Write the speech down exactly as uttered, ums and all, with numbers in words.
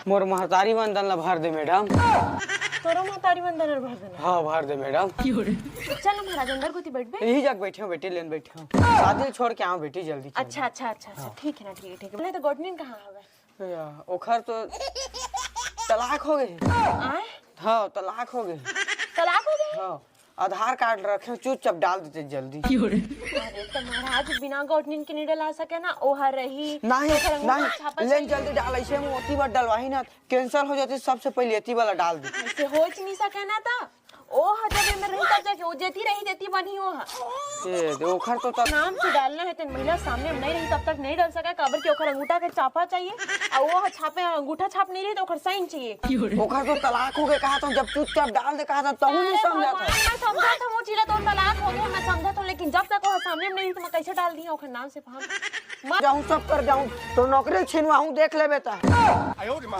मोर महतारी वंदन ला भर दे मैडम। तोरो महतारी वंदन ला भर देना। हाँ, भर दे मैडम। चल महाराज, अंदर कोती बैठबे। यही जग बैठे हो बेटी, लेन बैठे हो। शादी छोड़ के आओ बेटी, जल्दी चल। अच्छा अच्छा अच्छा अच्छा, ठीक है ना, ठीक है ठीक है। नहीं तो गोटनिन कहाँ हवे? या, ओखर तो तलाक हो गए। आए? हाँ, तलाक हो गए। तलाक हो गए? हाँ, आधार कार्ड रखे हो, चुपचाप डाल देते जल्दी। अरे तो महाराज, बिना गोटनिन के नहीं डला सके ना, ओहर रही। नहीं, ओखर अंगूठा नहीं, छापा लेन चाहिए। जल्दी डाल, ऐसे में ओती बार डलवाही ना, कैंसिल हो जाती, सबसे पहले एती वाला डाल दे। ऐसे हो नहीं सके ना, तो ओ ह जब एमे रही तब जाके ओ जेती रही, जेती बनी ओ ह। ये दे, ओखर तो तब नाम से डालना है, तेन महिला सामने में नहीं रही तब तक नहीं डाल सका, काबर कि ओखर अंगूठा के छापा चाहिए, और वो ह छापे, अंगूठा छाप नहीं रही तो ओखर साइन चाहिए। ओखर तो तलाक हो गए कहा था, जब चुपचाप डाल दे कहा था, तहू नहीं अरे समझा भगवान, था। मैं समझा था, वो चीला तो तलाक हो गया, मैं समझा था, लेकिन जब तक वो सामने में नहीं रही तो मैं कैसे डाल दी ओखर नाम से फॉर्म? मत जाऊँ सब कर जाऊँ, तो नौकरी छीनवाहूँ, देख लेबे ता।